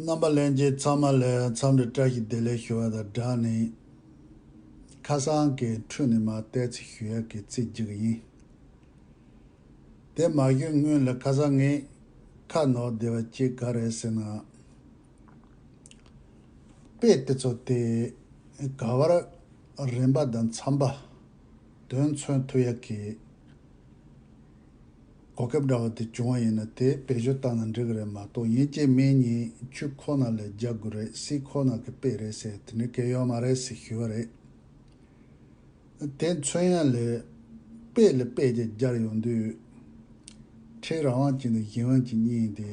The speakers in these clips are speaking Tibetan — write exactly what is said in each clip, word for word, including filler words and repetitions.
རྣམ་པ་ལྷན་རྒྱས་ཚང་མ་ལ་འཚམས་འདྲི་བཀྲ་ཤིས་བདེ་ལེགས་ཞུ་བ་དང་སྦྲགས་ནས། ཁ་སང་གི་འཕྲོས་ནས་མར་བལྟས་ཚིག་ཞུ་ཡག་གི་རྩིས་རྒྱག་གི་ཡིན། དེ་མ་ཞུས་སྔོན་ལ་ཁ་སང་ངས་ཁ་ནོར་བསྡད་པ་གཅིག་ག་རེ་ཟེར་ན། དཔེ་དེ་ཚོ་དེ་ག་བར་རིམ་པ་དང་འཚམ་པ་དོན་མཚོན་ཐུབ་ཡག་གི་གོ་སྐབས་འདྲ་བ་དེ་བྱུང་བ་ཡིན་ན་དེ་བེད་སྤྱོད་བཏང་ན་འགྲིག་གི་རེད་མ་གཏོགས། ཡིན་གཅིག་མིན་གཉིས་ཆུ་ཁོ་ན་ལ་རྒྱག་དགོས་རེད། སྲིད་ཁོ་ན་གི་དཔེ་རེད་ཟེར་དེ་འདྲ་གལ་ཡོད་མ་རེད་ཟེར་ཞུ་བ་རེད། དེ་མཚོན་ཡག་ལས་དཔེ་ལ་དཔེ་ཅིག་སྦྱར་ཡོང་དུས། ཕྲད་རང་དབང་ཅན་དང་གཞན་དབང་ཅན་གཉིས་དེ་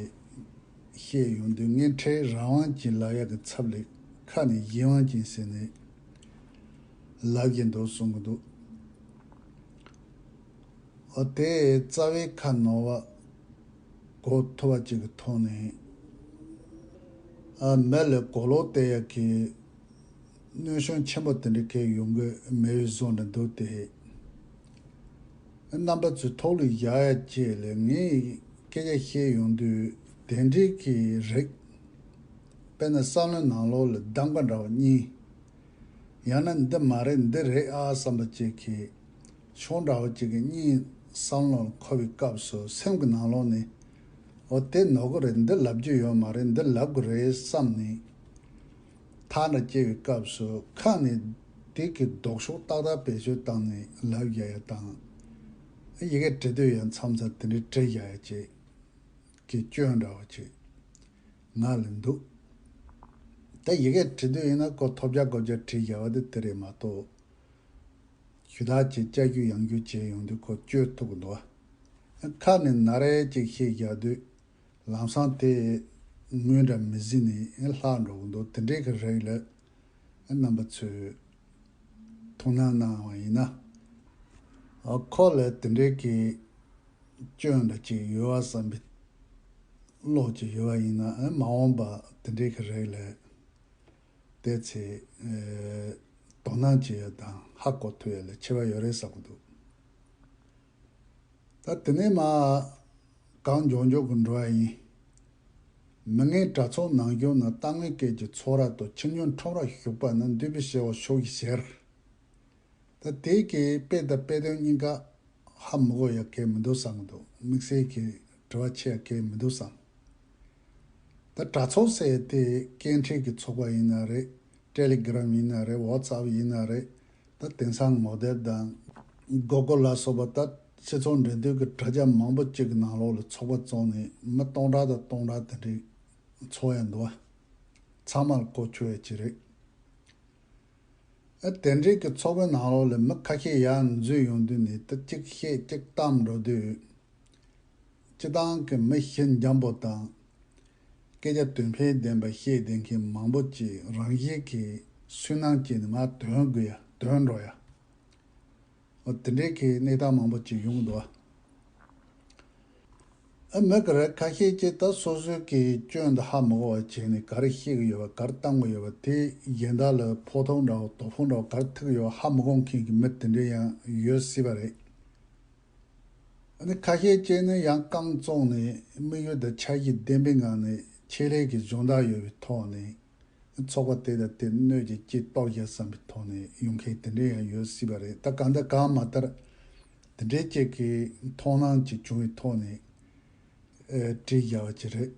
བཤད་ཡོང་དུས། ངས་ཕྲད་རང་དབང་ཅན་ལབ་ཡག་གི་ཚབ་ལ་ཁ་ནས་གཞན་དབང་ཅན་ཟེར་ནས་ལབ་བཞིན་འདུག་གསུང་གི་འདུག། འོ་དེ་རྩ་བའི་ཁ་ནོར་བ་གོ་ཐུབ་པ་ཅིག་གི་ཐོག་ནས། ཨ་མི་ལ་གོ་ལོག་སྟེར་ཡག་གི་གནོན་ཤུགས་ཆེན་པོ་དེ་འདྲ་གས་ཡོང་གི་མེད་པའི་བཟོ་འདྲ་འདུག་སྟེ། རྣམ་པ་ཚོའི་ཐོག་ལ་བཞག་ཡག་ཅིག་ལ་ངས་སྐད་ཆ་བཤད་ཡོང་དུས་དེ་འདྲའི་གི་རིགས། དཔེར་ན་བསམ་བློའི་ནང་ལོགས་ལ་གདམ་ག་འདྲ་བ་གཉིས། ཡང་ན་འདི་མ་རེད་འདི་རེད་ཨ་བསམ་པ་ཅིག་གི་ཕྱོགས་འདྲ་བོ་ཅིག་གི་གཉིས་བསམ་བློར་འཁོར་བའི་སྐབས་སུ་སེམས་ཀྱི་ནང་ལོགས་ནས། འོ་དེ་ནོར་གི་རེད། འདི་ལབ་རྒྱུ་ཡོད་མ་རེད། འདི་ལབ་དགོས་རེད་བསམ་ནས་ཐག་འདྲ་བཅད་པའི་སྐབས་སུ་ཁ་ནས་དེ་གི་ལྡོག་ཕྱོགས་ཏག་ཏག་བེད་སྤྱོད་བཏང་ནས་ལབ་ཡ་ཡ་དང་། ཡི་གེ་འབྲི་དུས་ཡང་མཚམས་མཚམས་དེ་འདྲའི་འབྲི་ཡ་ཡ་ཅིག་གི་སྐྱོན་འདྲ་བོ་ཅིག་ང་ལ་འདུག། ད་ཡི་གེ་འབྲི་དུས་ཡིན་ན་ཁོ་ཐོབ་རྒྱ་གོ་རྒྱ་བྲིས་བཞག་པ་དེ་དེ་རེད་མ་གཏོགས། ཞུ་དག་ཅིག་བཅའ་རྒྱུ་ཡང་རྒྱུ་བྱས་ཡོང་དུས་ཁོ་བཅོས་ཐུབ་ཀྱི་འདུག་བ། ཁ་ནས་ན་རེ་ཅིག་བཤད་བཞག་དུས་ལམ་སང་དེ་དངོས་འདྲ་མི་གཟིགས་ནས་ལྷག་འགྲོ་གི་འདུག། དེ་འདྲའི་གི་རིགས་ལ་རྣམ་པ་ཚོས་ཐུགས་སྣང་གནང་བ་ཡིན་ན། ཨ་ཁོ་ལ་དེ་འདྲའི་གི་སྐྱོན་འདྲ་ཅིག་ཡོད་བ་བསམ་པའི་བློ་ཅིག་ཡོད་བ་ཡིན་ན། ཨ་མ་འོངས་པ་དེ་འདྲའི་གི་རིགས་ལ་བལྟས་ཚེ་ཨེ་དོ་སྣང་བྱེད་ཡ་དང་ཧ་གོ་ཐུབ་ཡ་ལ་ཁྱད་པར་ཡོད་རེད་བསམ་གི་འདུག། ད་དེ་ནས་མར་གང་མགྱོགས་མགྱོགས་ཀྱི་འགྲོ་ཡ་ཡིན། མི་ངན་གྲྭ་ཚོགས་ནང་བཞུགས་ན། རྟ་ངན་སྐད་ཀྱི་ཚོགས་ར་དང་། ཁྱིམ་ཉུང་ཁྲོམ་ར་ཞུགས་པ་ན། འདུས་པའི་བྱ་བ་ཕྱོགས་ཀྱི་ཞེར། ད་དེ་གི་དཔེ་དང་དཔེ་དོན་གཉིས་ཀ་ཧ་མི་གོ་ཡ་གལ་མི་འདུག་བསམ་གི་འདུག། དམིགས་བསལ་གྱི་དྲི་བ་ཆེ་ཡ་གལ་མི་འདུག་བསམ། ད་དྲ་ཚོགས་ཟེར་ཡ་དེ་སྐད་འཕྲིན་གྱི་ཚོགས་པ་ཡིན་ན་རེད། ཊེ་ལི་གྷི་རམ་ཡིན་ན་རེད། ཝ་ཙབ་ཡིན་ན་རེད། ད་དེང་སང་ངོ་དེབ་དང་གུ་གལ་ལ་སོགས་པ། ད་སྤྱི་ཚོགས་འབྲེལ་མཐུད་ཀྱི་དྲ་རྒྱ་མང་པོ་གཅིག་གི་ནང་ལོགས་ལ་ཚོགས་པ་བཙུགས་ནས་མི་སྟོང་ཕྲག་དང་སྟོང་ཕྲག་དེ་འདྲའི་ཚོགས་ཡ་འདུག་བ། ཚང་མར་གོ་ཆོད་ཡ་ཅིག་རེད། ཨ་དེ་འདྲའི་གི་ཚོགས་པའི་ནང་ལོགས་ལ་མི་ཁ་ཤས་ཡར་འཛུལ་ཡོང་དུས་ནས། ད་གཅིག་བཤད་གཅིག་གཏམ་འགྲོ་དུས། སྤྱི་བཏང་གི་མི་གཤིས་འཇམ་པོ་དང་། སྐད་ཆ་དོན་ཕན་ལྡན་པ་བཤད་བསྡད་མཁན་མང་པོ་ཅིག་རང་བཞིན་གྱིས་སུན་སྣང་སྐྱེས་ནས་མར་དོན་དགོས་ཡ་དོན་འགྲོ་ཡ། འོ་དེ་འདྲའི་གི་གནས་སྟངས་མང་པོ་ཅིག་ཡོང་གི་འདུག་བ། ཨ་མི་ག་རེ་ཁ་ཤས་ཀྱིས་ད་སོ་སོའི་གི་སྐྱོན་འདི་ཧ་མི་གོ་བ་བྱས་ནས་ག་རེ་བཤད་གི་ཡོད་པ། ག་རེ་བཏང་གི་ཡོད་པ། དེ་གཞན་དག་ལ་ཕོག་ཐུག་འདྲ་བོ་དོ་ཕོག་འདྲ་བོ་ག་རེ་ཐུག་གི་ཡོད་པ་ཧ་མི་གོ་མཁན་གྱི་མི་དེ་འདྲ་ཡང་ཡོད་སྲིད་པ་རེད། ཨ་ནི་ཁ་ཤས་ཀྱིས་ནི་ཡང་རྐང་བཙུགས་ནས་དམིགས་ཡུལ་དང་འཆར་གཞི་ལྡན་པའི་ངང་ནས་ཆེད་ལས་ཀྱི་སྦྱོང་བརྡར་ཡོད་པའི་ཐོག་ནས་ཚོགས་པ་དེ་དང་དེ་སྣོད་ཀྱི་ཅིག་གཏོར་བཞག་བསམ་པའི་ཐོག་ནས་ཡོང་མཁན་དེ་འདྲ་ཡང་ཡོད་སྲིད་པ་རེད། ད་གང་ལྟར་གང་མ་ལྟར་དེ་འདྲའི་ཅིག་གི་མཐོང་སྣང་ཅིག་བྱུང་བའི་ཐོག་ནས་ཨེ་བྲིས་བཞག་པ་ཅིག་རེད།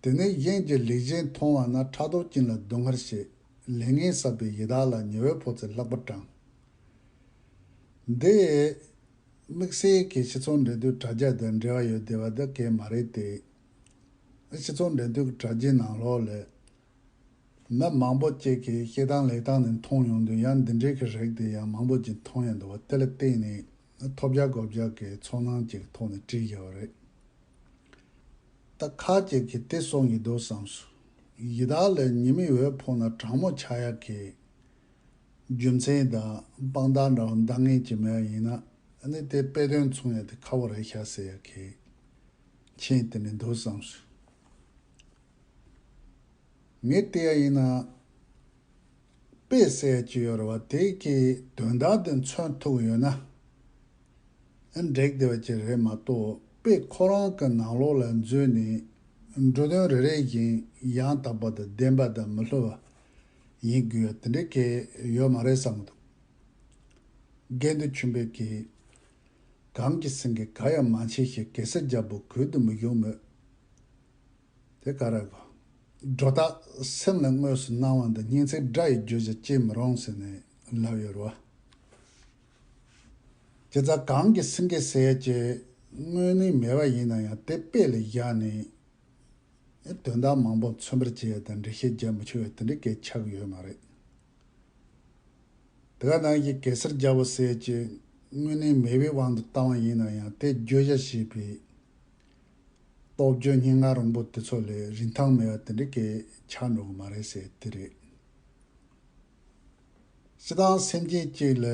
དེ་ནས་གཞན་གྱི་ལེགས་བྱས་མཐོང་བ་ན། ཕྲག་དོག་ཅན་ལ་སྡུག་བསྔལ་བྱེད། ལས་ངན་བསགས་པའི་ཡི་དྭགས་ལ། ཉེ་བའི་ཕོ་ཚོད་ལྷག་པར་དྲང་། འདི་དམིགས་བསལ་གྱི་སྤྱི་ཚོགས་འབྲེལ་མཐུད་དྲ་རྒྱ་དང་འབྲེལ་བ་ཡོད་བསྡད་པ་དེ་གས་མ་རེད་དེ། སྤྱི་ཚོགས་འབྲེལ་མཐུད་ཀྱི་དྲ་རྒྱའི་ནང་ལོགས་ལ་མི་མང་པོ་ཅིག་གིས་བཤད་སྟངས་ལེགས་སྟངས་དེ་མཐོང་ཡོང་དུས། ཡང་འདི་འདྲའི་གི་རིགས་དེ་ཡང་མང་པོ་ཅིག་མཐོང་ཡོང་འདུག་བ། དེ་ལ་བརྟེན་ནས་ཐོབ་རྒྱ་གོ་རྒྱ་གི་ཚོར་སྣང་ཅིག་གི་ཐོག་ནས་བྲིས་བཞག་པ་རེད། ད་ཁ་ཅིག་གིས་དེ་གསུང་གི་འདུག་བསམ་སོང་། ཡི་དྭགས་ལ་ཉི་མའི་འོད་ཕོག་ན་གྲང་མོ་ཆགས་ཡག་གི་རྒྱུ་མཚན་དང་དཔང་རྟགས་འདྲ་བ་འདང་ངེས་ཀྱི་མེད་པ་ཡིན་ན། ཨ་ནི་དེ་དཔེ་དོན་མཚུངས་ཡ་དེ་ཁག་པོ་རེད་ཤག་ཟེར་ཡ་གི་མཆན་དེ་ནི་འདུག་བསམ་སོང་། ངས་བལྟས་ཡ་ཡིན་ན། དཔེ་ཟེར་ཡ་ཅིག་ཡོད་རེད་བ། དེ་གི་དོན་དག་དེ་མཚོན་ཐུབ་ཡོད་ན་ཨ་འགྲིག་བསྡད་པ་ཅིག་རེད་མ་གཏོགས། དཔེ་ཁོ་རང་གི་ནང་ལོགས་ལ་འཛུལ་ནས་ འགྲོ་དོན་རེ་རེ་བཞིན་ཡང་དག་པ་དང་བདེན་པ་དང་མི་བསླུ་བ་ཡིན་དགོས་ཡ་དེ་འདྲའི་གལ་ཡོད་མ་རེད་བསམ་གི་འདུག་དགེ་འདུན་ཆོས་འཕེལ་གྱིས། གངས་ཀྱི་སེང་གེ་ག་ཡང་མ་མཆིས་ཤིང་། གེ་སར་རྒྱལ་པོ་གུད་དུ་མི་ཞུགས་མོད། དེ་ག་རེ་གོ། སྒྲོ་བཏགས་སེམས་ལ་དངོས་སུ་སྣང་བ་འདི། སྙན་ཚིག་སྒྲ་ཡི་བརྗོད་བྱ་ཅིས་མི་རུང་ཟེར་ནས་ལབ་ཡོད་རེད་བ། དེ་ལྟར་གངས་ཀྱི་སེང་གེ་ཟེར་ཡ་ཅིག་དངོས་གནས་མེད་པ་ཡིན་ན་ཡང་དེ་དཔེ་ལ་བཞག་ནས་དོན་དག་མང་པོ་མཚོན་པར་བྱེད་ཡ་དང་འགྲེལ་བཤད་རྒྱག་མི་ཆོག་པའི་དེ་འདྲའི་སྐད་ཆགས་ཡོད་མ་རེད། དེ་ག་ནང་བཞིན་གེ་སར་རྒྱལ་པོ་ཟེར་ཅིག་དངོས་གནས་མེད་པའི་དབང་དུ་བཏང་བ་ཡིན་ན་ཡང་དེ་བརྗོད་བྱ་ཞེས་པའི་སྟོབས་བརྗོད་སྙན་ངག་རིང་པོ་དེ་ཚོ་ལས་རིན་ཐང་མེད་པ་དེ་འདྲའི་སྐད་ཆགས་འགྲོ་གི་མ་རེད་ཟེར་དེ་རེད། སྤྱིར་བཏང་སེམས་ཅན་གཅིག་ལ་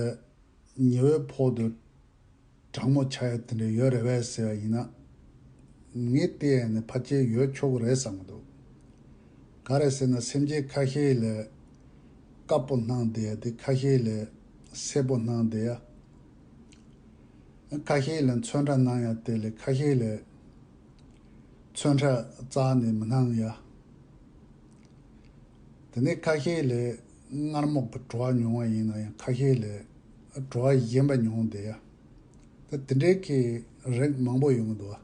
ཉི་འོད་ཕོག་དུས་གྲང་མོ་ཆགས་ཡ་དེ་འདྲ་ཡོད་རེད་པས་ཟེར་བ་ཡིན་ན། ངས་བལྟས་ཡ་ནི་ཕལ་ཆེར་ཡོད་ཆོག་གི་རེད་བསམ་གི་འདུག་ག་རེ་ཟེར་ན་སེམས་ཅན་ཁ་ཤས་ལ་དཀར་པོ་སྣང་བསྡད་ཡ་དེ་ཁ་ཤས་ལ་སེར་པོ་སྣང་བསྡད་ཡ། ཁ་ཤས་ལ་ཚོན་ཁྲ་སྣང་ཡ་དེ་ལས་ཁ་ཤས་ལ་ཚོན་ཁྲ་རྩ་ནས་མི་སྣང་ཡ། དེ་ནས་ཁ་ཤས་ལ་མངར་མོ་གི་བྲོ་བ་མྱོང་བ་ཡིན་ན་ཡང་ཁ་ཤས་ལ་བྲོ་བ་གཞན་པ་མྱོང་བསྡད་ཡ། ད་དེ་འདྲའི་གི་རིགས་མང་པོ་ཡོང་གི་འདུག་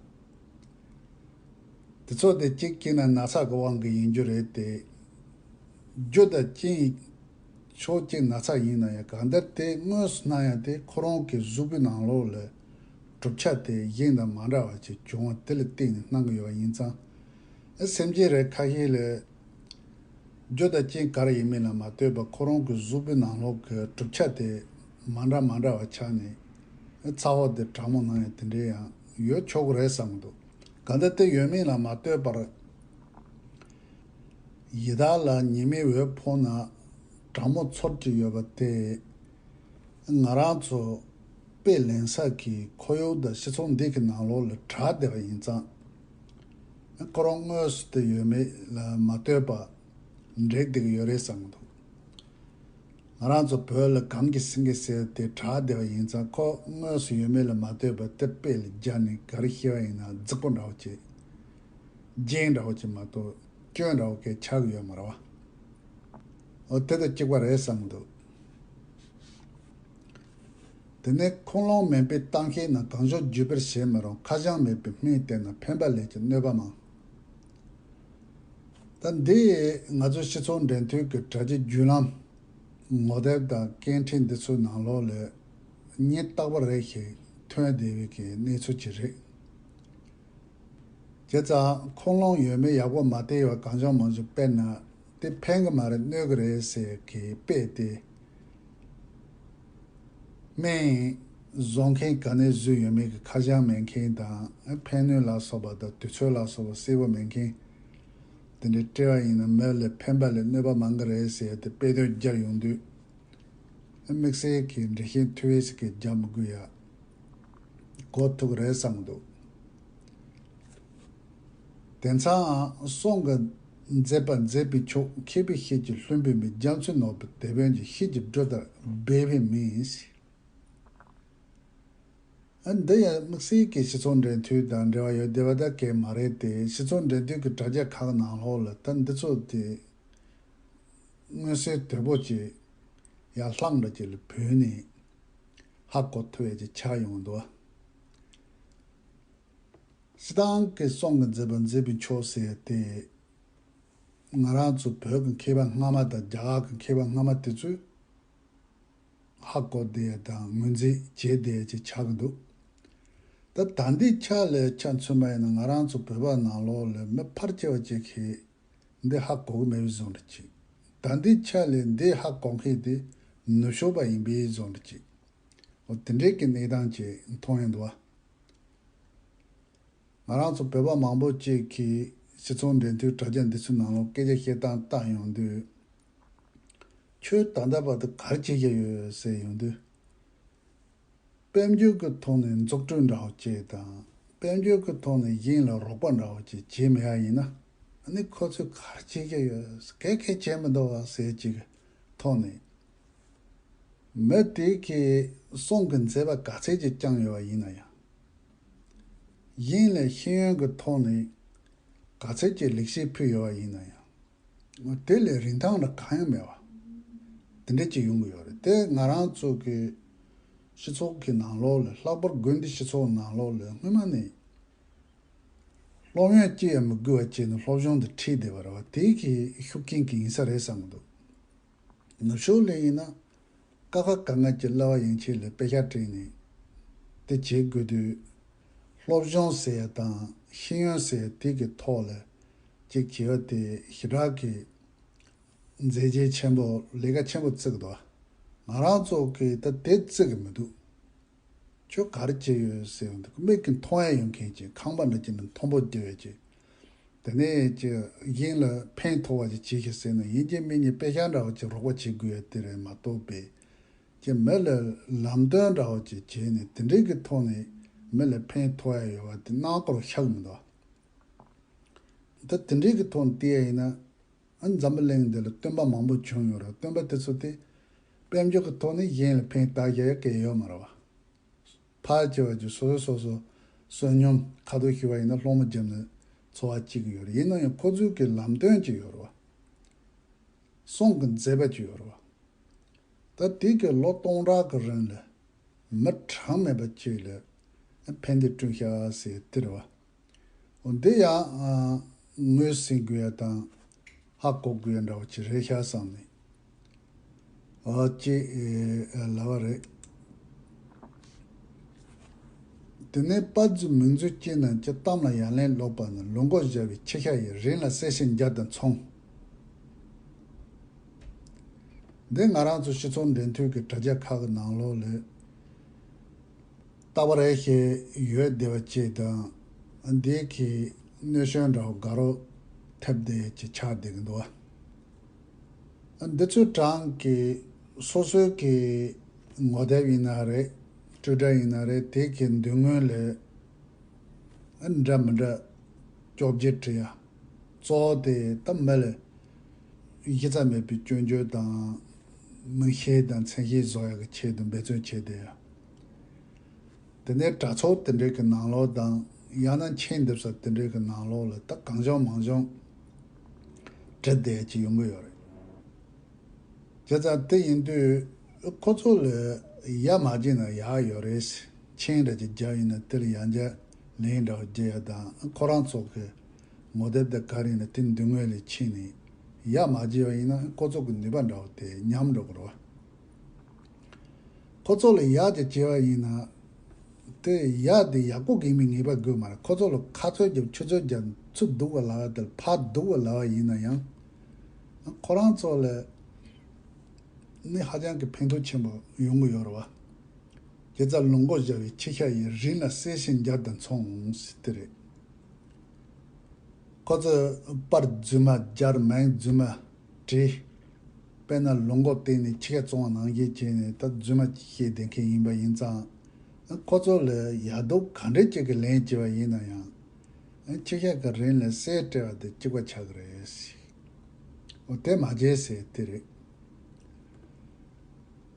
དེ་ཚོ་དེ་གཅིག་བྱས་ན་ན་ཚ་གི་དབང་གིས་ཡིན་རྒྱུ་རེད་དེ། རྒྱུ་དང་རྐྱེན་ཕྱོགས་གཅིག་ན་ཚ་ཡིན་ན་ཡང་གང་ལྟར་དེ་དངོས་སུ་སྣང་ཡ་དེ་ཁོ་རང་གི་གཟུགས་པོའི་ནང་ལོགས་ལ་གྲུབ་ཆ་དེ་གཞན་དང་མ་འདྲ་བ་ཅིག་བྱུང་བ་དེ་ལ་བརྟེན་ནས་སྣང་གི་ཡོད་པ་ཡིན་ཙང་། ཨེ་སེམས་ཅན་རེ་ཁ་ཤས་ལ་རྒྱུ་དང་རྐྱེན་ག་རེ་ཡིན་མིན་ལ་མ་ལྟོས་པར་ཁོ་རང་གི་གཟུགས་པོའི་ནང་ལོགས་ཀྱི་གྲུབ་ཆ་དེ་མ་འདྲ་མ་འདྲ་བ་ཆགས་ནས་ཨེ་ཚ་བ་དེ་གྲང་མོ་སྣང་ཡ་དེ་འདྲའི་ཡང་ཡོད་ཆོག་གི་རེད་བསམ་གི་འདུག་གང་ལྟར་དེ་ཡོད་མིན་ལ་མ་ལྟོས་པར། ཡི་དྭགས་ལ་ཉི་མའི་འོད་ཕོག་ན་གྲང་མོ་ཚོར་གྱི་ཡོད་པ་དེ། ང་རང་ཚོ་དཔེ་ལེན་ས་གི་ཁོར་ཡུག་དང་སྤྱི་ཚོགས་འདི་གི་ནང་ལོགས་ལ་གྲགས་བསྡད་པ་ཡིན་ཙང་། ཁོ་རང་དངོས་སུ་དེ་ཡོད་མེད་ལ་མ་ལྟོས་པ་འགྲིག་བསྡད་ཀྱི་ཡོད་རེད་བསམ་གྱི་འདུག་ང་རང་ཚོ་བོད་ལ་གངས་ཀྱི་སེང་གེ་ཟེར་དེ་གྲགས་བསྡད་པ་ཡིན་ཙང་ཁོ་དངོས་སུ་ཡོད་མེད་ལ་མ་ལྟོས་པར་དེ་དཔེ་ལ་སྦྱར་ནས་ག་རེ་བཤད་པ་ཡིན་ན་རྫིག་པོ་འདྲ་བོ་བྱེད། རྒྱན་འདྲ་བོ་ཅིག་མ་གཏོགས་སྐྱོན་འདྲ་བོ་གས་ཆགས་ཀྱི་ཡོད་མ་རེད་བ། འོ་དེ་དང་གཅིག་པ་རེད་བསམ་གྱི་འདུག་དེ་ནས་ཁུངས་ལུང་མེད་པའི་གཏམ་བཤད་ན་གང་བྱུང་བརྗོད་པར་བྱེད་མི་རུང་། ཁ་བྱང་མེད་པའི་སྨན་བསྟེན་ན་ཕན་པ་ལས་ཀྱང་གནོད་པ་མང་། ད་འདི་ང་ཚོ་སྤྱི་ཚོགས་འབྲེལ་མཐུད་ཀྱི་དྲ་རྒྱའི་བརྒྱུད་ལམ་ངོ་དེབ་དང་སྐད་འཕྲིན་འདི་ཚོའི་ནང་ལོགས་ལ་ཉིན་རྟག་པར་རེ་ཞིག་ཐོན་བསྡད་པའི་གི་གནས་ཚུལ་ཅིག་རེད། བྱས་ཙང་ཁུངས་ལུང་ཡོད་མེད་ཡག་པོ་མ་བལྟས་པར་གང་བྱུང་མང་བྱུང་སྤེལ་ན་དེ་ཕན་གི་མ་རེད་གནོད་གི་རེད་ཟེར་གི་དཔེ་དེ། སྨན་བཟོ་མཁན་ག་ནས་བཟོས་ཡོད་མེད་ཀྱི་ཁ་བྱང་མེད་མཁན་དང་ཕན་གནོད་ལ་སོགས་པ་དང་དུས་ཚོད་ལ་སོགས་པ་གསལ་པོ་མེད་མཁན། དེ་འདྲའི་སྤྲད་པ་ཡིན་ན་མི་ལ་ཕན་པ་ལས་གནོད་པ་མང་གི་རེད་ཟེར་ཏེ་དཔེ་དོན་སྦྱར་ཡོང་དུས། དམིགས་བསལ་གྱི་འགྲེལ་བཤད་ཐུབ་པའི་ཞིག་གི་རྒྱག་མི་དགོས་ཡ། གོ་ཐུབ་ཀྱི་རེད་བསམ་གྱི་འདུག་དེང་སང་གསུང་གི་མཛད་པ་མཛད་པའི་མཆོག་མཁས་པའི་ཤེས་ཀྱི་ལྷུན་པོའི་མིག་རྒྱ་མཚོའི་ནོར་བུ་དེད་དཔོན་གྱི་ཤེས་ཀྱི་སྒྲོ་ལྟར་སྦས་པའི་མིས། ཨ་འདི་ཡང་དམིགས་བསལ་གྱི་སྤྱི་ཚོགས་འབྲེལ་མཐུད་དང་འབྲེལ་བ་ཡོད་བསྡད་པ་ད་གས་མ་རེད་དེ། སྤྱི་ཚོགས་འབྲེལ་མཐུད་ཀྱི་དྲ་རྒྱ་ཁག་ནང་ལོགས་ལ་ད་འདི་ཚོ་དེ་མངོན་གསལ་དོད་པོ་ཅིག་ཡར་ལྷང་འདྲ་ཅིག་ལ་བུད་ནས་ཧ་གོ་ཐུབ་ཡ་ཅིག་ཆགས་ཡོང་འདུག་སྤྱིར་བཏང་གི་གསུང་གི་མཛད་པ་མཛད་པའི་མཆོག་ཟེར་ཏེ། ང་རང་ཚོ་བོད་ཀྱི་མཁས་པ་སྔ་མ་དང་རྒྱ་གར་གྱི་མཁས་པ་སྔ་མ་དེ་ཚོས་ཧ་གོ་བསྡད་ཡ་དང་ངོས་འཛིན་བྱེད་བསྡད་ཡ་ཅིག་ཆགས་ཀྱི་འདུག་ད་ད་ལྟའི་ཆ་ལ་ཆ་མཚོན་པ་ཡིན་ན་ང་རང་ཚོ་བོད་པ་ནང་ལོགས་ལ་མི་ཕལ་ཆེ་བ་ཅིག་གིས་འདི་ཧ་གོ་གི་མེད་པའི་བཟོ་འདྲ་ཅིག་ད་ལྟའི་ཆ་ལ་འདི་ཧ་གོ་མཁན་དེ་ནུབ་ཕྱོགས་པ་ཡིན་པའི་བཟོ་འདྲ་ཅིག་འོ་དེ་འདྲའི་གི་གནས་སྟངས་ཅིག་མཐོང་ཡོང་འདུག་བ། ང་རང་ཚོ་བོད་པ་མང་པོ་ཅིག་གིས་སྤྱི་ཚོགས་འབྲེལ་མཐུད་དྲ་རྒྱ་འདི་ཚོའི་ནང་ལོགས་སྐད་ཆ་བཤད་སྟངས་བལྟ་ཡོང་དུས། ཁྱོད་ད་ལྟ་བར་དུ་ག་རེ་བྱེད་ཀྱི་ཡོད་ཟེར་ཡོང་དུས། དཔལ་འབྱོར་གྱི་ཐོག་ནས་འཛུགས་སྐྲུན་འདྲ་བོ་བྱས་དང་། དཔལ་འབྱོར་གྱི་ཐོག་ནས་གཞན་ལ་རོགས་པ་འདྲ་བོ་ཅིག་བྱེད་མེད་ཡ་ཡིན་ན། ཨ་ནི་ཁོ་ཚོས་ག་རེ་བྱེད་ཀྱི་ཡོད། ག་གེ་བྱེད་མི་འདུག་བ་ཟེར་ཅིག་ཐོག་ནས། མི་དེ་གིས་གསུང་གི་མཛད་པ་ག་ཚད་ཅིག་བསྐྱངས་ཡོད་པ་ཡིན་ན་ཡང་། གཞན་ལ་ཤེས་ཡོན་གྱི་ཐོག་ནས་ ག་ཚད་ཀྱི་ལེགས་བཤད་ཕུལ་ཡོད་པ་ཡིན་ན་ཡང་། དེ་ལས་རིན་ཐང་ལ་གང་ཡང་མེད་པ། དེ་འདྲ་ཅིག་ཡོང་གི་ཡོད་རེད། དེ་ང་རང་ཚོ་གི་སྤྱི་ཚོགས་ཀྱི་ནང་ལོགས་ལ། ལྷག་པར་དགོན་སྡེ་སྤྱི་ཚོགས་ནང་ལོགས་ལ་སྔོན་མ་ནས་སློབ་ཡོན་གཅིག་ཡང་མི་དགོས་པ་བྱས་ནས་སློབ་སྦྱོང་དེ་ཁྲིད་བསྡད་པ་རེད་བ། དེ་གི་ཤུགས་རྐྱེན་གྱིས་ཡིན་ས་རེད་བསམ་གྱི་འདུག་ནུབ་ཕྱོགས་ལ་ཡིན་ན། ཀ་ཁ་ག་ང་གི་གླུ་བ་ཡན་ཆད་ལ་དཔེ་ཆ་སྤྲད་ནས་དེ་བྱེད་དགོས་དུས། སློབ་སྦྱོང་ཟེར་ཡ་དང་ཤེས་ཡོན་ཟེར་ཡ་དེ་གི་ཐོག་ལ་ཅིག་བྱེད་པ་དེ་ཞེ་དྲག་གི་མཛད་རྗེས་ཆེན་པོ། ལས་ཀ་ཆེན་པོ་བརྩི་གི་འདུག་ང་རང་ཚོ་གིས་ད་དེ་བརྩི་གི་མི་འདུག་ཁྱོད་ག་རེ་བྱས་ཡོད་ཟེར་བ་འདུག་མིག་གིས་མཐོང་ཡ་ཡོད་མཁན་ཅིག་ཁང་པ་འདྲ་ཅིག་ནང་མཐོན་པོ་རྒྱག་ཡ་ཅིག་དེ་ནས་ཅིག་གཞན་ལ་ཕན་ཐོགས་པ་ཅིག་བྱེད་ཤིག་ཟེར་ན། ཡིན་གཅིག་མིན་གཉིས་དཔེ་ཆ་འདྲ་བོ་ཅིག་རོགས་པ་བྱེད་དགོས་ཡ་དེ་རེད་མ་གཏོགས་པའི། ཅིག་མི་ལ་ལམ་སྟོན་འདྲ་བོ་ཅིག་བྱས་ནས་དེ་འདྲའི་གི་ཐོག་ནས་མི་ལ་ཕན་ཐོགས་ཡ་ཡོད་པ་དེ་སྣང་སྐོར་ཤག་མི་འདུག་ད་དེ་འདྲའི་གི་ཐོག་ནས་བལྟས་ཡ་ཡིན་ན། ཨ། འཛམ་བུ་གླིང་འདི་ལ་སྟོན་པ་མང་པོ་བྱུང་ཡོད་རེད། སྟོན་པ་དེ་ཚོ་དེ་དཔལ་འབྱོར་གྱི་ཐོག་ནས་གཞན་ལ་ཕན་བཏགས་བཞག་ཡ་གང་ཡང་ཡོད་མ་རེད་བ། ཕལ་ཆེ་བ་ཅིག་སོ་སོ་སོ་སོ་བསོད་སྙོམས་ཁ་དོག་ཞུ་བ་ཡིན་ན་སློང་མོ་བརྒྱབ་ནས་འཚོ་བ་སྐྱེལ་གྱི་ཡོད་རེད། ཡིན་ན་ཡང་ཁོ་ཚོའི་གི་ལམ་སྟོན་ཅིག་ཡོད་རེད་བ། གསུང་གི་མཛད་པ་ཅིག་ཡོད་རེད་བ། ད་དེ་གི་ལོ་སྟོང་ཕྲག་གི་རིང་ལ་མི་གྲངས་མེད་པ་ཅིག་ལ་ཕན་བདེ་བསྐྲུན་ཤག་ཟེར་དེ་རེད་བ། འོ། འདི་ཡང་ཨ་ངོས་ཟིན་དགོས་ཡ་དང་ཧ་གོ་དགོས་ཡ་འདྲ་བོ་ཅིག་རེད་ཤག་བསམ་ནས། ཨ། ཅེས་ཨེ་ལབ་པ་རེད། དེ་ནས་པར་རྫུས་མིང་རྫུས་སྐྱེས་ན་ཅི། གཏམ་ལ་ཡ་ལན་ལོག་པ་ནི། ལུག་མགོ་སྦྱར་བའི་ཁྱི་ཤ་ཡིན། རིན་ལ་གསེར་ཞུན་བརྒྱ་དང་མཚུངས། འདི་ང་རང་ཚོ་སྤྱི་ཚོགས་འབྲེལ་མཐུད་ཀྱི་དྲ་རྒྱ་ཁག་གི་ནང་ལོགས་ལ་རྟག་པར་ཨེ་ཤེས་ཡོད་བསྡད་པ་ཅིག་དང་། འདི་གི་གནོད་སྐྱོན་འདྲ་བོ་དགའ་རབ་ཐེབས་བསྡད་ཀྱི་ཆགས་བསྡད་ཀྱི་འདུག་བ། འདི་ཚོའི་གྲས་ཀྱི་སོ་སོའི་གི་ངོ་དེབ་ཡིན་ན་རེད། ཊུའི་ཊར་ཡིན་ན་རེད། དེ་གི་མདུན་ངོས་ལ་འདྲ་མི་འདྲ་སྐྱོ་བརྗོད་བྲིས་ཡ། གཙོ་བོ་དེ་ད་མི་ལ་གཞི་རྩ་མེད་པའི་སྐྱོན་བརྗོད་དང་། མིང་བཤད་དང་མཚན་བཤད་བཟོ་ཡ་གི་ཆེད་དུ་འབད་བརྩོན་བྱས་བསྡད་ཡ། དེ་ནས་དྲ་ཚོགས་དེ་འདྲའི་གི་ནང་ལོགས་དང་། ཡང་ན་མཆན་འདེབས་ས་དེ་འདྲའི་གི་ནང་ལོགས་ལ་ད་གང་བྱུང་མང་བྱུང་བྲིས་བསྡད་ཡ་ཅིག་ཡོང་གི་ཡོད་རེད། བྱས་ཙང་དེ་ཡིན་དུས་ཁོ་ཚོ་ལ་ཡ་མ་བྱས་ན་ཡག་ཡོད་རེད། མཆན་འདྲ་ཅིག་བརྒྱབ་ཡིན་ན་དེ་ལ་ཡང་བསྐྱར་ལན་འདྲ་བོ་རྒྱག་ཡ་དང་། ཁོ་རང་ཚོ་གི་ངོ་དེབ་དེ་ག་རེ་ཡིན་ན་དེ་མདུན་ངོས་ལ་ཕྱིན་ནས་ཡ་མ་བྱས་པ་ཡིན་ན་ཁོ་ཚོ་གི་ནུས་པ་འདྲ་བོ་དེ་ཉམས་འགྲོ་གི་རེད་བ། ཁོ་ཚོ་ལ་ཡག་ཅིག་བྱས་པ་ཡིན་ན། དེ་ཡག་དེ་ཡག་པོ་གང་མིན་ངེས་པ་དགོས་མ་རེད། ཁོ་ཚོ་ལ་ཁ་ཚོད་བརྒྱབ་ཆུ་ཚོད་བརྒྱབ་ཚུར་སྡུག་པ་ལབ་པ་དེ་ལ་ཕར་སྡུག་པ་ལབ་པ་ཡིན་ན་ཡང་། ཁོ་རང་ཚོ་ལ་ནི་ཧ་ཅང་གི་ཕན་ཐོགས་ཆེན་པོ་ཡོང་གི་ཡོད་རེད་བ། དེ་ཙམ་ལུག་མགོ་སྦྱར་བའི་ཁྱི་ཤ་ཡིན། རིན་ལ་གསེར་ཞུན་བརྒྱ་དང་མཚུངས་ཟེར་དེ་རེད། ཁོ་ཚོས་པར་རྫུན་མ་སྦྱར། མིང་རྫུན་མ་བྲིས། དཔེར་ན་ལུག་མགོ་བཏོན་ནས་ཁྱི་ཤ་བཙོང་བ་ནང་བཞིན་བྱས་ནས་ད་རྫུན་མ་བཤད་བསྡད་མཁན་ཡིན་པ་ཡིན་ཙང་། ཁོ་ཚོ་ལ་ཡག་སྡུག་ག་འདྲ་ཅིག་གི་ལན་བྱས་པ་ཡིན་ན་ཡང་། ཁྱི་ཤ་གི་རིན་ལ་གསེར་སྤྲད་པ་དེ་གཅིག་པ་ཆགས་ཀྱི་རེད། འོ། དེ་མ་བྱེད་ཟེར་དེ་རེད།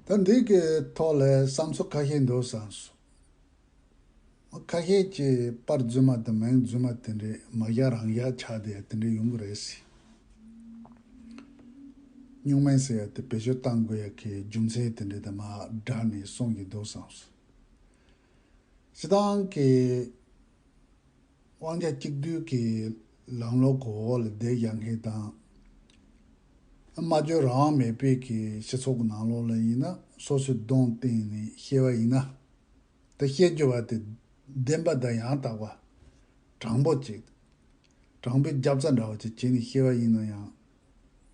ད་འདི་གི་ཐོག་ལ་བསམ་ཚུལ་ཁ་ཤས་འདུག་བསམ་སོང་། ཁ་ཤས་ཀྱིས་པར་རྫུན་མ་དང་མིང་རྫུན་མ་དེ་འདྲའི་མ་བཞག་རང་བཞག་ཆགས་བསྡད་ཡ་དེ་འདྲ་ཡོང་གི་རེད་ཟེར། སྨྱུག་མིང་ཟེར་ཡ་དེ་བེད་སྤྱོད་གཏང་དགོས་ཡ་གི་རྒྱུ་མཚན་དེ་འདྲ་དང་མ་སྦྲགས་ནས་གསུང་གི་འདུག་བསམ་སོང་། སྤྱིར་བཏང་གི་དབང་ཆ་གཅིག་སྡུད་ཀྱི་ལམ་ལུགས་ཀྱི་འོག་ལ་བསྡད་བཞག་མཁན་དང་། སྨྲ་བརྗོད་རང་དབང་མེད་པའི་གི་སྤྱི་ཚོགས་ཀྱི་ནང་ལོགས་ལ་ཡིན་ན། སོ་སོའི་གདོང་བསྟན་ནས་བཤད་པ་ཡིན་ན། ད་བཤད་རྒྱུ་བ་དེ་བདེན་པ་དང་ཡང་དག་པ། དྲང་པོ་ཅིག་དྲང་པོའི་རྒྱབ་རྩ་འདྲ་བ་ཅིག་བྱས་ནས་བཤད་པ་ཡིན་ན་ཡང་།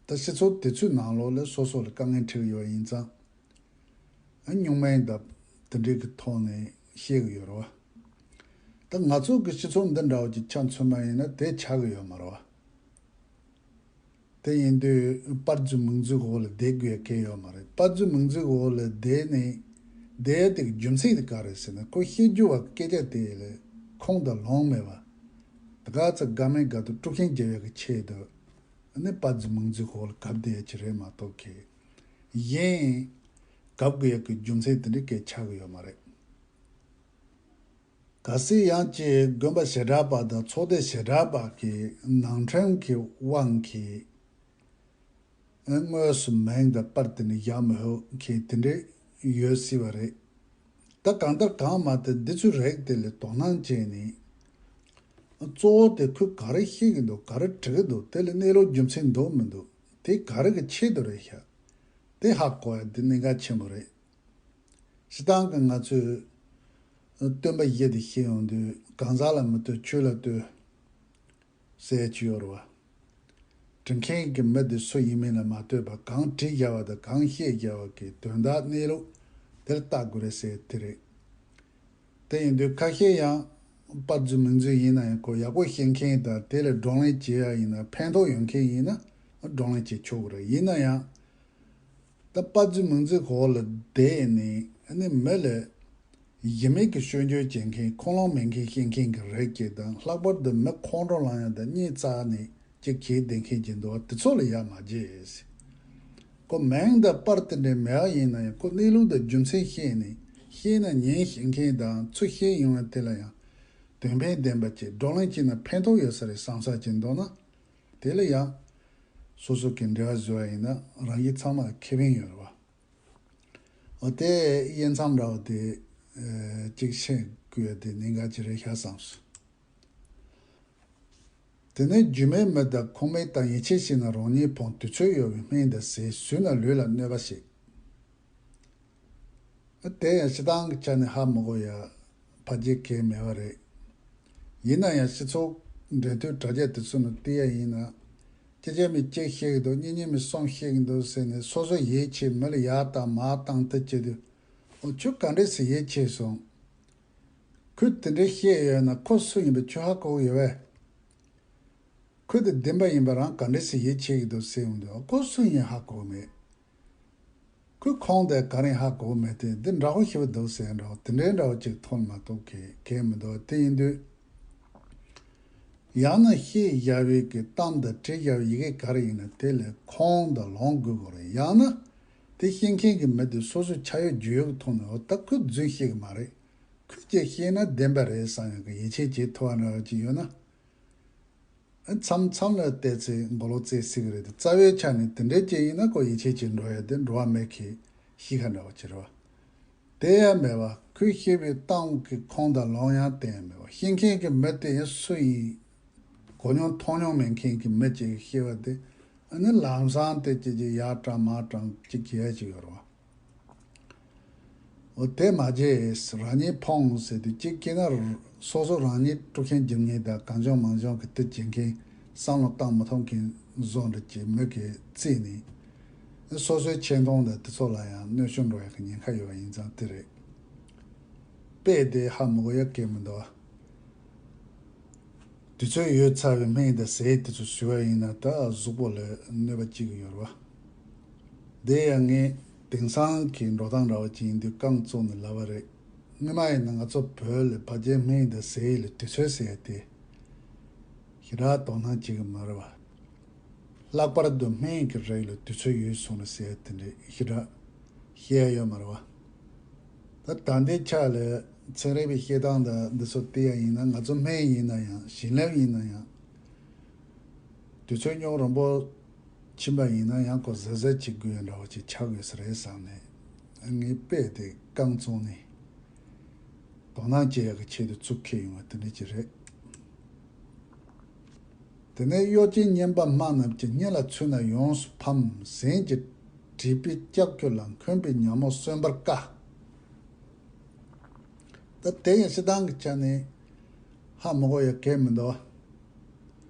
ད་སྤྱི་ཚོགས་དེ་ཚོའི་ནང་ལོགས་ལ་སོ་སོ་ལ་དཀའ་ངལ་འཕྲད་ཀྱི་ཡོད་པ་ཡིན་ཙང་། ཨ། སྨྱུག་མིང་དང་དེ་འདྲའི་གི་ཐོག་ནས་བཤད་ཀྱི་ཡོད་རེད་བ། ད་ང་ཚོ་གི་སྤྱི་ཚོགས་འདི་འདྲ་བ་ཅིག་ཆ་མཚོན་པ་ཡིན་ན་དེ་ཆགས་ཀྱི་ཡོད་མ་རེད་བ། དེ་ཡིན་དུས་པར་རྫུན་མིང་རྫུན་འོག་ལ་བསྡད་དགོས་ཡ་གང་ཡོད་མ་རེད། པར་རྫུན་མིང་རྫུན་འོག་ལ་བསྡད་ནས་བསྡད་ཡ་དེ་གི་རྒྱུ་མཚན་དེ་ག་རེད་ཟེར་ན། ཁོ་བཤད་རྒྱུ་བ་སྐད་ཆ་དེ་ལ་ཁུངས་དང་ལུང་མེད་པ། ད་ག་ཚོད་དགའ་མིན་དགའ་ཐོག་དཀྲུག་ཤིང་རྒྱབ་ཡ་གི་ཆེད་དུ། ཨ་ནི་པར་རྫུན་མིང་རྫུན་འོག་ལ་གབ་བསྡད་ཡ་ཅིག་རེད་མ་གཏོགས་གི། གཞན་གབ་དགོས་ཡ་གི་རྒྱུ་མཚན་དེ་འདྲ་གང་ཆགས་ཀྱི་ཡོད་མ་རེད། གལ་སྲིད་ཡང་ཅིག་དགོན་པ་བྱེ་བྲག་པ་དང་ཚོགས་སྡེ་བྱེ་བྲག་པ་གི་ནང་ཁྲིམས་ཀྱི་དབང་གིས་དངོས་སུ་མིང་དང་པར་དེ་ནི་བཞག་མི་འོས་མཁན་དེ་འདྲ་ཡོད་སྲིད་པ་རེད། ད་གང་ལྟར་གང་མ་ཐད་འདི་ཚོའི་རིགས་དེ་ལ་དོ་སྣང་བྱས་ནས། གཙོ་བོ་དེ་ཁོས་ག་རེ་ཤེས་ཀྱི་འདུག་ག་རེ་འབྲི་གི་འདུག་དེ་ལ་གནས་ལུགས་རྒྱུ་མཚན་འདུག་མི་འདུག་དེ་ག་རེ་གི་ཆེད་དུ་རེད་ཤག་དེ་ཧ་གོ་ཡ་དེ་གནད་འགག་ཆེན་པོ་རེད། སྤྱིར་བཏང་གི་ང་ཚོས་སྟོན་པ་བཞི་དེ་ཤེས་ཡོང་དུས་གང་ཟག་ལ་མི་ལྟོས་ཆོས་ལ་ལྟོས་ཟེར་གྱི་ཡོད་རེད་བ། འབྲི་མཁན་གྱི་མི་དེ་སུ་ཡིན་མིན་ལ་མ་ལྟོས་པར་གང་བྲིས་བཞག་པ་དང་གང་བཤད་བཞག་པ་གི་དོན་དག་གནས་ལུགས་དེར་བལྟ་དགོས་རེད་ཟེར་དེ་རེད། དེ་ཡིན་དུས་ཁ་ཤས་ཡང་པར་རྫུན་མིང་རྫུན་ཡིན་ན་ཡང་ཁོ་ཡག་པོ་ཤེས་མཁན་དང་དེ་ལ་བགྲོ་གླེང་བྱེད་ཡ་ཡིན་ན་ཕན་ཐོགས་ཡོད་མཁན་ཡིན་ན་བགྲོ་གླེང་བྱེད་ཆོག་གི་རེད། ཡིན་ན་ཡང་ད་པར་རྫུན་མིང་རྫུན་འོག་ལ་བསྡད་ནས་ཨ་ནི་མི་ལ་གཞི་མེད་ཀྱི་སྐྱོན་བརྗོད་བྱེད་མཁན་ཁུངས་ལུང་མེད་མཁན་ཤེས་མཁན་གྱི་རིགས་ཀྱིས་དང་ལྷག་པར་དུ་མི་ཁོང་ཁྲོ་ལངས་ཡ་དང་གཉིད་བཙག་ནས་ཅིག་གིས་བསྡད་མཁན་གྱི་འདུག་བ་དེ་ཚོ་ལ་ཡ་མ་བརྗེད། ཁོ་མིང་དང་པར་དེ་འདྲའི་མེད་པ་ཡིན་ན་ཡང་ཁོ་གནས་ལུགས་དང་རྒྱུ་མཚན་ཤེས་ནས་ཤེས་ན་ཉན་ཤེས་མཁན་དང་ཚུར་ཤེས་ཡོང་བ་དེ་ལ་ཡང་དོན་ཕན་ལྡན་པ་ཅིག་བགྲོ་གླེང་བྱས་ན་ཕན་ཐོགས་ཡོད་ས་རེད་བསམ་ས་ཅིག་འདུག་ན། དེ་ལ་ཡང་སོ་སོ་གི་འབྲེལ་བ་བཟོས་པ་ཡིན་ན་རང་གི་ཚང་མ་ལ་ཁེ་ཕན་ཡོད་རེད་བ། འོ་དེ་དབྱེ་མཚམས་འདྲ་བོ་དེ་ཨ་གཅིག་ཤེས་དགོས་ཡ་དེ་གནད་འགག་ཅིག་རེད་ཤག་བསམ་སོང་། དེ་ནས་རྒྱུས་མེད་མི་དང་ཁུངས་མེད་དང་ཡིད་ཆེས་བྱས་ན་རང་ཉིད་ཕོངས་དུས་ཚོད་ཡོལ་བའི་སྨན་དང་ཟས་ཟོས་ན་ལུས་ལ་གནོད་པ་བྱེད། དེ་ཡང་སྤྱིར་བཏང་གི་ཆ་ནས་ཧ་མི་གོ་ཡ་ཕལ་ཆེར་གལ་མེད་པ་རེད། ཡིན་ན་ཡང་སྤྱི་ཚོགས་འབྲེལ་མཐུད་དྲ་རྒྱ་དེ་ཚོ་ནང་བལྟས་ཡ་ཡིན་ན། གཅིག་བྱས་མི་གཅིག་བཤད་ཀྱི་འདུག་གཉིས་བྱས་མི་གསུམ་བཤད་ཀྱི་འདུག་ཟེར་ནས་སོ་སོ་ཡིད་ཆེས་མི་ལ་ཡར་བཏང་མར་བཏང་དེ་བྱེད་དུས། འོ་ཁྱོད་ག་འདྲས་སེ་ཡིད་ཆེས་སོང་། ཁོས་དེ་འདྲས་བཤད་ཡོད་ན་ཁོ་སུ་ཡིན་པ་ཁྱོད་ཧ་གོ་གི་ཡོད་པས། ཁོས་དེ་བདེན་པ་ཡིན་པ་རང་ག་འདྲས་སེ་ཡིད་ཆེས་ཀྱི་འདུག་ཟེར་ཡོང་དུས་ཁོ་སུ་ཡིན་ཧ་གོ་གི་མེད། ཁོས་ཁོང་དེ་ག་རེ་ཧ་གོ་གི་མེད་དེ་འདི་འདྲ་བོ་ཞིག་འདུག་ཟེར་འདྲ་བོ་དེ་འདྲའི་འདྲ་བོ་ཅིག་མཐོང་མ་གཏོགས་གལ་གལ་མི་འདུག་དེ་ཡིན་དུས། ཡང་ན་ཤེས་བཞག་པའི་གི་གཏམ་དང་བྲིས་བཞག་པའི་ཡི་གེ་ག་རེ་ཡིན་ན་དེ་ལ་ཁུངས་དང་ལུང་དགོས་དགོས་རེད། ཡང་ན་དེ་ཤེས་མཁན་གྱི་མི་དེ་སོ་སོའི་ཆ་ཡོད་རྒྱུས་ཡོད་ཀྱི་ཐོག་ནས་འོ་ད་ཁོས་རྫུན་བཤད་གི་མ་རེད། ཁོས་ཅིག་བཤད་ན་བདེན་པ་རེད་བསམ་ཡག་གི་ཡིད་ཆེས་བྱེད་ཐུབ་པ་འདྲ་བ་ཅིག་ཡོད་ན། མཚམས་མཚམས་ལ་བལྟས་ཚེ་མགོ་ལོག་བཙལ་སྲིད་གི་རེད་དེ་རྩ་བའི་ཆ་ནས་དེ་འདྲའི་ཅིག་ཡིན་ན་ཁོ་ཡིད་ཆེས་བྱེད་འགྲོ་ཡ་དེ་འགྲོ་བ་མི་གི་གཤིས་ཀ་འདྲ་བ་ཅིག་རེད་བ། དེ་ཡང་མེད་པ་ཁོས་བཤད་པའི་གཏམ་གྱི་ཁུངས་དང་ལུང་ཡང་དེ་ཡང་མེད་པ་ཤེས་མཁན་གྱི་མི་དེ་ཡང་སུ་ཡིན། གོ་མྱོང་མཐོང་མྱོང་མེད་མཁན་གྱི་མི་ཅིག་བཤད་པ་དེ་ཨ་ནི་ལམ་སང་དེ་ཅིག་ཅིག་ཡར་དྲངས་མར་དྲངས་ཅིག་བྱེད་ཡ་ཅིག་ཡོད་རེད་བ། འོ་དེ་མ་བྱས་རང་ཉིད་ཕོངས་ཟེར་དུས་གཅིག་བྱས་ན་སོ་སོ་རང་ཉིད་དཀྲུག་ཤིང་རྒྱག་མཁན་དང་གང་བྱུང་མང་བྱུང་གི་དེ་བྱེད་མཁན་བསམ་བློ་བཏང་མི་ཐུབ་མཁན་བཟོ་འདྲ་ཅིག་མི་གིས་བརྩིས་ནས་སོ་སོའི་ཆེ་མཐོང་དང་དེ་ཚོ་ལ་ཡང་གནོད་སྐྱོན་འགྲོ་ཡག་གི་ཉེན་ཁ་ཡོད་པ་ཡིན་ཙང་དེ་རེད། དཔེ་དེ་ཧ་མི་གོ་ཡ་གལ་མི་འདུག་བ། དུས་ཚོད་ཡོལ་ཚར་བའི་སྨན་དང་ཟས་དེ་ཚོ་ཟོས་པ་ཡིན་ན་ད་གཟུགས་པོ་ལ་གནོད་པ་སྐྱེལ་གི་ཡོད་རེད་བ། དེ་ཡང་ངས་དེང་སང་གི་འགྲོ་སྟངས་འདྲ་བ་ཅིག་ཡིན་དུས་རྐང་བཙུགས་ནས་ལབ་པ་རེད། སྔོན་མ་ཡིན་ན་ང་ཚོ་བོད་ལ་ཕལ་ཆེར་སྨན་དང་ཟས་ལ་དུས་ཚོད་ཟེར་ཡ་དེ་ཞེ་དྲག་དོ་སྣང་བྱེད་གི་མ་རེད་བ། ལྷག་པར་དུ་སྨན་གྱི་རིགས་ལ་དུས་ཚོད་ཡོལ་སོང་ནས་ཟེར་ཡ་དེ་འདྲ་ཞེ་དྲག་བཤད་ཡ་ཡོད་མ་རེད་བ། ད་ད་ལྟའི་ཆ་ལ་ཚན་རིག་པའི་བཤད་སྟངས་དང་འདི་ཚོ་བལྟས་ཡ་ཡིན་ན་ང་ཚོ་སྨན་ཡིན་ན་ཡང་བྱིན་རླབས་ཡིན་ན་ཡང་དུས་ཚོད་རྙོག་རིང་པོ་ཕྱིན་པ་ཡིན་ན་ཡང་ཁོ་གཟབ་གཟབ་བྱེད་དགོས་ཡ་འདྲ་བོ་ཅིག་ཆགས་དགོས་ས་རེད་བསམ་ནས་ངས་དཔེ་དེ་རྐང་བཙུགས་ནས་དོ་སྣང་བྱེད་ཡ་གི་ཆེད་དུ་བཙུགས་ཁེལ་ཡོང་བ་དེ་འདྲ་ཅིག་རེད། དེ་ནས་གཡོ་ཅན་སྨྱོན་པ་སྨྲ་རྣམས་ཀྱི། སྙན་ལ་ཚུད་ན་ཡོངས་སུ་ཕམ། ཟན་གྱི་དྲེག་པས་ལྕགས་ཀྱུ་ལ། འཁོན་པའི་ཉ་མོ་གསོན་པར་དཀའ། ད་དེ་ཡང་སྤྱིར་བཏང་གི་ཆ་ནས་ཧ་མི་གོ་ཡ་གལ་མི་འདུག་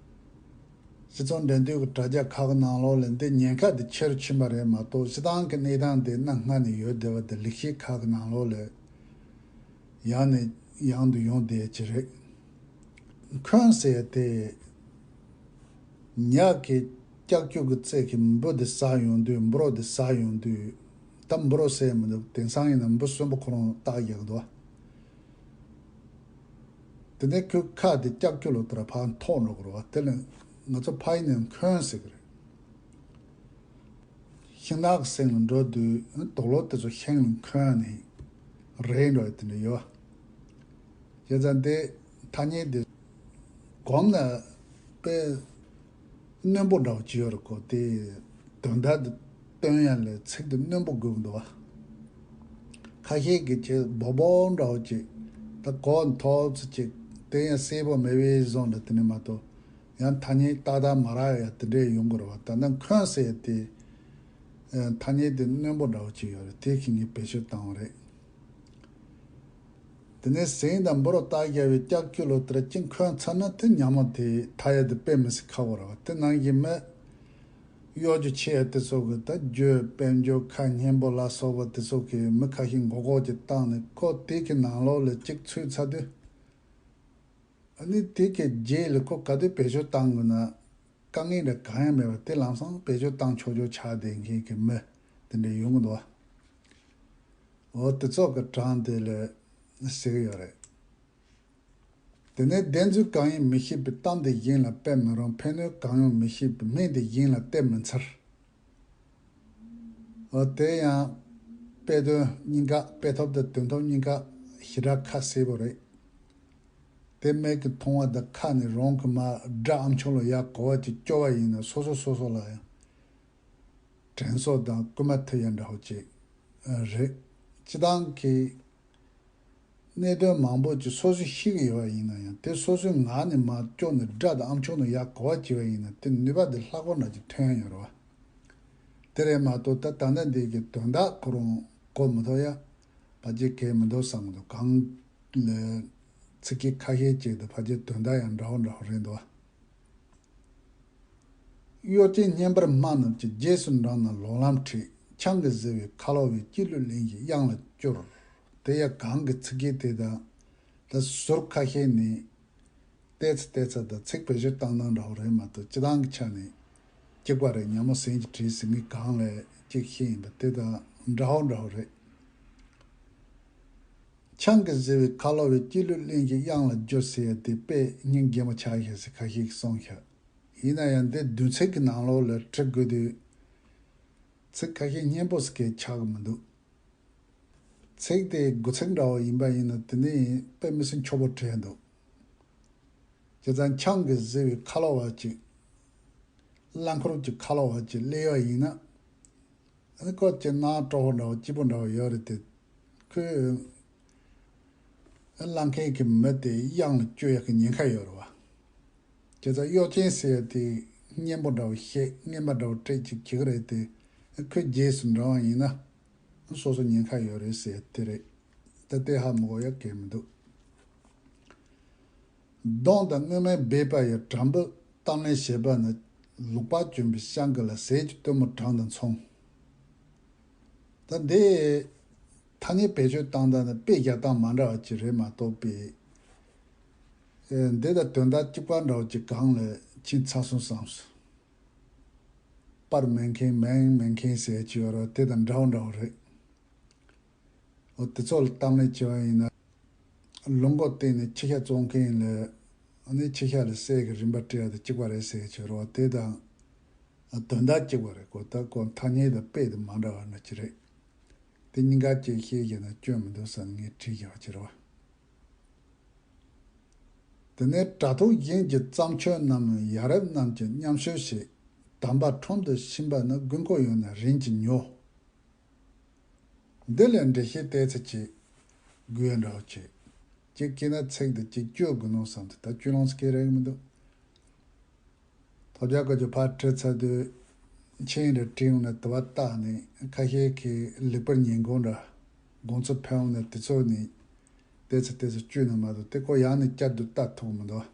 སྤྱི་ཚོགས་འབྲེལ་མཐུད་ཀྱི་དྲ་རྒྱ་ཁག་གི་ནང་ལོགས་ལ་འདི་ཉེན་ཁ་འདི་ཆེ་རུ་ཕྱིན་པ་རེད་མ་གཏོགས་སྤྱིར་བཏང་གི་གནས་སྟངས་དེ་གནའ་སྔ་ནས་ཡོད་བསྡད་པ་དེ་ལེགས་བཤད་ཁག་གི་ནང་ལོགས་ལ་ཡང་ནས་ཡང་དུ་ཡོང་བསྡད་ཀྱི་རེད། འཁོན་ཟེར་ཡ་དེ་ཉ་གི་ལྕགས་ཀྱུ་གི་རྩེ་གི་འབུ་དེ་ཟ་ཡོང་དུས་འབུ་རོ་དེ་ཟ་ཡོང་དུས་ད་འབུ་རོ་ཟེར་མི་འདུག་དེང་སང་ཡིན་ན་འབུ་གསོན་པོ་ཁོ་རང་བཏགས་ཡག་འདུག་དེ་ནས་ཁོའི་ཁ་དེ་ལྕགས་ཀྱུ་ལོ་ལྟར་ཕར་འཐོར་འགྲོ་གི་རེད་བ། དེ་ལ་ང་ཚོ་ཕ་ཡུལ་ནས་འཁོན་ཟེར་གི་རེད། ཤིང་ནགས་གི་སྟེང་ལ་འགྲོ་དུས་དུག་ལོག་དེ་ཚོ་ཤིང་ལ་འཁོན་ནས་རལ་འགྲོ་ཡ་དེ་འདྲ་ཡོད། བྱས་ཙང་དེ་ཐ་སྙད་དེ་གོམས་ན་དཔེ་རྣོན་པོ་འདྲ་བོ་ཅིག་ཡོད་རེད་གོ། དེ་དོན་དག་དེ་སྟོན་ཡ་ལ་ཚིག་དེ་རྣོན་པོ་དགོས་ཀྱི་འདུག་བ། ཁ་ཤས་ཀྱིས་ཁྱེད་སྦོ་སྦོ་འདྲ་བོ་ཅིག་ད་གོ་མཐོ་ཙི་ཅིག་དེ་ཡང་གསལ་པོ་མེད་པའི་བཟོ་འདྲ་དེ་ནི་མ་གཏོགས། ཡང་ཐ་སྙད་ཏག་ཏག་མ་རག་ཡ་དེ་འདྲས་ཡོང་གི་རེད་བ། ད་ནི་འཁོན་ཟེར་ཡ་དེ་ཐ་སྙད་དེ་རྣོན་པོ་འདྲ་བོ་ཅིག་ཡོད་རེད། དེ་གི་ངས་བེད་སྤྱོད་བཏང་བ་རེད། དེ་ནས་ཟིང་དང་འབུ་རོ་སྟག་རྒྱལ་བའི་ལྕགས་ཀྱུ་ལོ་དེར་གཅིག་འཁོན་ཚར་ན་དེ་ཉ་མོ་དེ་ཐ་ཡ་དེ་དཔེ་མི་སྲིད་ཁ་བོ་ར་བ། དེ་ནང་གི་མི་གཡོ་སྒྱུ་ཆེ་ཡ་དེ་ཚོ་གི་ད་རྒྱུ་དཔལ་འབྱོར་ཁ་སྙན་པོ་ལ་སོགས་པ་དེ་ཚོ་གི་མི་ཁ་ཤས་མགོ་སྐོར་གྱི་བཏང་ནས་ཁོ་དེ་གི་ནང་ལོགས་ལ་གཅིག་ཚུད་ཚར་དུས། ཨ་ནི་དེ་གི་རྗེས་ལ་ཁོ་ག་དུས་བེད་སྤྱོད་བཏང་དགོས་ན། དཀའ་ངལ་འདྲ་གང་ཡང་མེད་པར་དེ་ལམ་སང་བེད་སྤྱོད་བཏང་ཆོག་ཆོག་ཆགས་བསྡད་མཁན་གྱི་མི་དེ་འདྲ་ཡོང་གི་འདུག་བ། འོ་དེ་ཚོ་གི་གྲངས་དེ་ལ་ཟེར་གི་ཡོད་རེད། དེ་ནས་བདེན་རྫུན་གང་ཡིན་མི་ཤེས་པའི་གཏམ་དེ་གཞན་ལ་སྤེལ་མི་རུང་། ཕན་གནོད་གང་ཡོང་མི་ཤེས་པའི་སྨན་དེ་གཞན་ལ་སྟེར་མི་འཚལ། འོ་དེ་ཡང་དཔེ་དོན་གཉིས་ཀ་དཔེ་ཐོབ་དང་དོན་ཐོབ་གཉིས་ཀ་ཞེ་དྲག་ཁ་གསལ་པོ་རེད། དེ་མིག་གིས་མཐོང་བ་དང་ཁ་ནས་རང་གི་མ་དགྲ་ཨ་མཆོག་ལ་ཡར་གོ་བ་ཅིག་སྐྱོ་བ་ཡིན་ན་སོ་སོ་སོ་སོ་ལ་ཡང་དྲན་གསོ་དང་སྐུལ་མ་ཐེབས་ཡ་འདྲ་བོ་ཅིག་རེད། སྤྱི་བཏང་གི་གནད་དོན་མང་པོ་ཅིག་སོ་སོས་ཤེས་ཀྱི་ཡོད་པ་ཡིན་ན་ཡང་དེ་སོ་སོའི་ངག་ནས་མར་སྐྱོར་ནས་དགྲ་དང་ཨ་མཆོག་ནས་ཡར་གོ་བ་བྱས་པ་ཡིན་ན་དེ་ནུས་པ་དེ་ལྷག་པར་འདྲ་ཅིག་ཐོན་ཡ་ཡོད་རེད་བ། དེ་རེད་མ་གཏོགས་ད་ད་ལྟ་འདི་གི་དོན་དག་ཁོ་རང་གོ་མི་ཐུབ་ཡ་ཕལ་ཆེར་གལ་མི་འདུག་བསམ་གི་འདུག་གང་ལས་ཚིག་གི་ཁ་ཤས་ཅིག་དང་ཕལ་ཆེར་དོན་དག་ཡང་འདྲ་བོ་འདྲ་བོ་རེད་འདུག་གཡོ་ཅན་སྙན་པར་སྨྲ་རྣམས་ཀྱི། རྗེས་སུ་འབྲངས་ན་ལོག་ལམ་ཁྲིད། ཆང་གིས་བཟི་བའི་ཁ་ལོ་བའི། སྐྱིད་ལུགས་གླེན་གྱིས་གཡང་ལ་སྐྱུར། དེ་ཡང་གང་གི་ཚིག་གི་དེ་དང་ད་ཟུར་ཁ་ཤས་ནི་ལྟས་ཚེ་ལྟས་ཚེ་དང་ཚིག་བེད་སྤྱོད་བཏང་སྟངས་འདྲ་བོ་རེད་མ་གཏོགས་སྤྱི་བཏང་གི་ཆ་ནས་གཅིག་པ་རེད། ཉ་མོ་ཟན་གྱིས་བྲིས་ཟིན་མི་གང་ལས་གཅིག་ཤེས་ཡིན་པ་དེ་དང་འདྲ་བོ་འདྲ་བོ་རེད། ཆང་གིས་བཟི་བའི་ཁ་ལོ་བའི། སྐྱིད་ལུགས་གླེན་གྱིས་གཡང་ལ་སྐྱུར་ཟེར་ཡ་དེ་དཔེ་སྙིང་རྗེ་མོ་ཆགས་ཤག་ཟེར་ཁ་ཤས་ཀྱིས་གསུངས་ཤག་ཡིན་ན་ཡང་འདི་བདུན་ཚིགས་ཀྱི་ནང་ལོགས་ལ་བྲི་དགོས་དུས་ཚིག་ཁ་ཤས་སྙན་པོ་ཟེར་མཁན་ཆགས་ཀྱི་མི་འདུག་ཚིག་དེ་དགུ་ཚིགས་འདྲ་བོ་ཡིན་པ་ཡིན་ན་དེ་ནི་དཔེ་མི་སྲིད་འཁྱོག་པོ་བྲིས་འདུག་བྱས་ཙང་ཆང་གིས་བཟི་བའི་ཁ་ལོ་བ་ཅིག་རླངས་འཁོར་གྱི་ཁ་ལོ་བ་ཅིག་སླེབས་ཡ་ཡིན་ན། ཨ་ནི་ཁོ་ཅིག་སྣང་དྲོ་བོ་འདྲ་བོ་སྐྱིད་པོ་འདྲ་བོ་ཡོད་རེད་དེ། ཁོས་ཨ་བླངས་མཁན་གྱི་མི་དེ་གཡང་ལ་སྐྱུར་ཡག་གི་ཉེན་ཁ་ཡོད་རེད་བ། བྱས་ཙང་གཡོ་ཅན་ཟེར་ཡ་དེ་སྙན་པོ་འདྲ་བོ་བཤད་རྔན་པ་འདྲ་བོ་སྤྲད་ཅིག་བྱེད་ཀྱི་རེད་དེ། ཁོས་རྗེས་སུ་འབྲང་བ་ཡིན་ན་སོ་སོ་ཉེན་ཁ་ཡོད་རེད་ཟེར་ཡ་དེ་རེད། ད་ལྟའི་ཧ་མི་གོ་ཡ་གལ་མི་འདུག་གདོང་དང་སྔོན་མའི་སྦས་པ་ཡི། དྲང་པོ་གཏམ་ལན་བྱེད་པ་ནི། ལུག་པ་གྱོན་པའི་སྤྱང་ཀི་ལ། ཟས་ཀྱི་སྟོན་མོ་གྲངས་དང་མཚུངས། ད་འདི་ཐ་སྙད་བེད་སྤྱོད་བཏང་སྟངས་ནི་དཔེ་རྒྱག་སྟངས་མ་འདྲ་བ་ཅིག་རེད་མ་གཏོགས་པའི། ཨེ་འདི་དང་དོན་དག་གཅིག་པ་འདྲ་བ་ཅིག་གང་ལ་ཕྱིན་ཚར་སོང་བསམས་སོང་། པར་མེད་མཁན་མེད་མེད་མཁན་ཟེར་གྱི་ཡོད་རེད་དེ་དང་འདྲ་བོ་འདྲ་བོ་རེད། འོ་དེ་ཚོ་ལ་གཏམ་གླེང་བྱས་པ་ཡིན་ན། ལུག་མགོ་བཏེགས་ནས་ཁྱི་ཤ་བཙོང་མཁན་ལ་ཨ་ནི་ཁྱི་ཤ་ལ་གསེར་གྱི་རིན་པ་སྤྲད་ཡ་དེ་གཅིག་པ་རེད་ཟེར་གྱི་རེད་བ། དེ་དང་དོན་དག་གཅིག་པ་རེད་གོ། ད་ཁོ་ཐ་སྙད་དང་དཔེ་དེ་མ་འདྲ་བ་འདྲ་ཅིག་རེད། དེ་གཉིས་ཀ་གཅིག་ཤེས་ཀྱི་ན་སྐྱོན་མི་འདུག་བསམ་ནས་ངས་བྲིས་བཞག་པ་ཅིག་རེད་བ། དེ་ནས་དྲ་ཐོག་གཞན་གྱི་བརྩམས་ཆོས་རྣམས། ཡ་རབས་རྣམས་ཀྱིས་མཉམ་ཤོས་བྱེད། དམ་པ་ཁྲོམ་དུ་ཕྱིན་པ་ནི། དགོས་མཁོ་ཡོད་ན་རིན་གྱིས་ཉོ། འདི་ལས་འགྲེལ་བཤད་ཏོག་ཙམ་བྱེད་དགོས་འདྲ་བོ་བྱེད། གཅིག་བྱས་ན་ཚིག་འདི་གཅིག་གཅོད་དགོས་ནོ་བསམ་དུས་ད་གཅོད་ལོང་ཟེར་མཁན་རེད་མི་འདུག་ཐོབ་རྒྱལ་ཁ་ཆུ་ཕར་བྲིས་ཚར་དུས་མཆན་རེ་བྲིས་ཡོང་ན་དུ་བ་བཏགས་ནས་ཁ་ཤས་ཀྱིས་ལེགས་པར་ཉན་དགོས་འདྲ། དགོངས་ཚུལ་ཕན་ཡོང་ན་དེ་ཚོ་ནས་ཏོག་ཙམ་ཏོག་ཙམ་བཅོས་ན་མ་གཏོགས་དེ་ཀོ་ཡང་ནས་བསྐྱར་དུ་བལྟ་ཐུབ་མི་འདུག་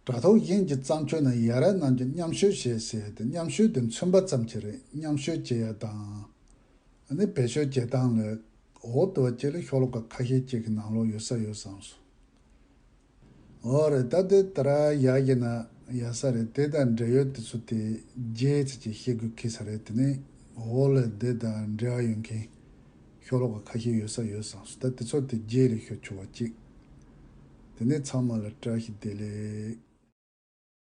དྲ་ཐོག་གཞན་གྱི་བརྩམས་ཆོས་ན་ཡ་རབས་རྣམས་ཀྱིས་མཉམ་ཤོས་བྱེད་ཟེར་ཏེ་མཉམ་ཤོས་དེ་མཚོན་པ་ཙམ་ཅིག་རེད། མཉམ་ཤོས་བྱེད་ཡ་དང་། ཨ་ནི་བེད་སྤྱོད་བྱེད་སྟངས་ལ་འོག་ཏུ་བ་ཅིག་ལ་ཤོ་ལོ་ཀ་ཁ་ཤས་ཅིག་གི་ནང་ལོགས་ཡོད་ས་ཡོད་བསམ་སོང་། འོ་རེད། ད་དེ་ལྟར་ཡག་གི་ན་ཡག་ས་རེད། དེ་དང་འབྲེལ་ཡོད་དེ་ཚོ་དེ་རྗེས་ཙམ་ཅིག་བཤད་དགོས་ཁེལ་ས་རེད། དེ་ནས་འོག་ལ་དེ་དང་འབྲེལ་བ་ཡོད་མཁན་ཤོ་ལོ་ཀ་ཁ་ཤས་ཡོད་ས་ཡོད་བསམ་སོང་། ད་དེ་ཚོ་དེ་རྗེས་ལ་ཤོད་ཆོག་པ་ཅིག་དེ་ནས་ཚང་མ་ལ་བཀྲ་ཤིས་བདེ་ལེགས།